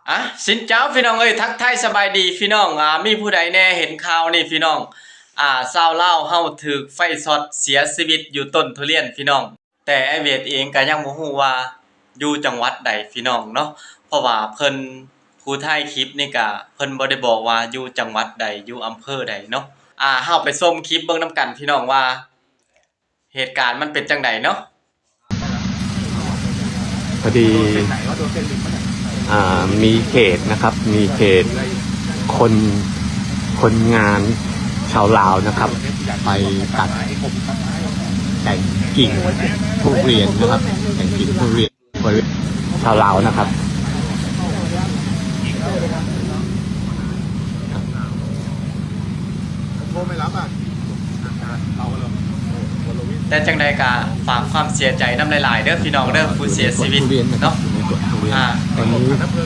ອ່ະ ຊິນເຈົ້າພີ່ນ້ອງເອີຍ ທັກທາຍສະບາຍດີພີ່ນ້ອງ. ອ່າ ມີຜູ້ໃດແດ່ເຫັນຂ່າວນີ້ພີ່ນ້ອງ? ອ່າ ຊາວລາວເຮົາຖືກໄຟຊັອດເສຍຊີວິດຢູ່ຕົ້ນທຸລຽນພີ່ນ້ອງ. ແຕ່ອ້າຍຫວຽດເອງກະຍັງບໍ່ຮູ້ວ່າຢູ່ຈັງຫວັດໃດພີ່ນ້ອງເນາະ ເພາະວ່າເພິ່ນ ຜູ້ຖ່າຍຄລິບນີ້ກະເພິ່ນບໍ່ໄດ້ບອກວ່າຢູ່ຈັງຫວັດໃດ ຢູ່ອຳເພີໃດເນາະ. ອ່າ ເຮົາໄປຊົມຄລິບເບິ່ງນຳກັນພີ່ນ້ອງວ່າ ເຫດການມັນເປັນຈັ່ງໃດເນາະ. ພໍດີ ອ່າ ມີເຂດນະຄັບ ມີເຂດຄົນ ຄົນງານຊາວລາວນະຄັບ ໄປຕັດແຕ່ງກິ່ງທຸລຽນນະຄັບ ແຕ່ງກິ່ງທຸລຽນ ຊາວລາວນະຄັບ. ແຕ່ຈັ່ງໃດກະຝາກຄວາມເສຍໃຈນຳຫຼາຍໆເດີພີ່ນ້ອງເດີ ຜູ້ເສຍຊີວິດເນາະ. ອ່າ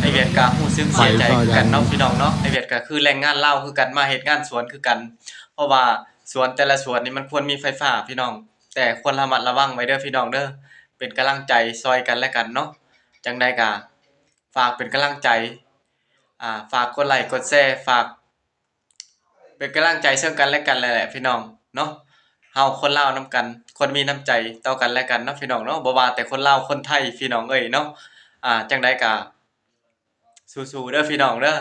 ອ້າຍຫວຽດກະຮູ້ສຶກເສຍໃຈຄືກັນເນາະພີ່ນ້ອງເນາະ. ອ້າຍຫວຽດກະຄືແຮງງານລາວຄືກັນ ມາເຮັດງານສວນຄືກັນ ເພາະວ່າສວນແຕ່ລະສວນນີ້ມັນຄວນມີໄຟຟ້າພີ່ນ້ອງ. ແຕ່ຄວນລະມັດລະວັງໄວ້ເດີພີ່ນ້ອງເດີ ເປັນກຳລັງໃຈຊ່ອຍກັນແລະກັນເນາະ. ຈັ່ງໃດກະຝາກເປັນກຳລັງໃຈ ອ່າ ຝາກກົດໄລ້ກົດແຊ ຝາກເປັນກຳລັງໃຈເຊິ່ງກັນແລະກັນແຫຼະພີ່ນ້ອງເນາະ. ເຮົາຄົນລາວນຳກັນ ຄວນມີນ້ຳໃຈຕໍ່ກັນແລະກັນເນາະພີ່ນ້ອງເນາະ ບໍ່ວ່າແຕ່ຄົນລາວຄົນໄທພີ່ນ້ອງເອີຍເນາະ. ອ່າ ຈັ່ງໃດກະສູ້ໆເດີພີ່ນ້ອງເດີ.